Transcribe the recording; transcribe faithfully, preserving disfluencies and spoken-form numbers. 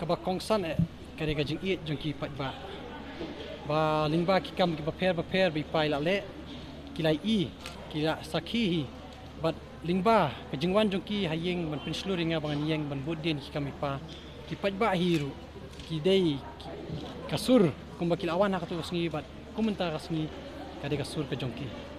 Ba kongsan eh ka dei ka jingïeit jong ki paidbah. Ba lyngba ki kam kiba pher ba pher ba i pa i la leh, ki la ïohi, ki la sakhi hi. Bad lyngba ka jingwan jong ki ha ïing ban pynshlur ïa nga ba ngan ïeng ban bud dien ki kam i pa, ki paidbah hi ruh ki dei ka sur kumba ki la wan ha kato ka sngi bad kum mynta ka sngi ka dei ka sur ka jong ki.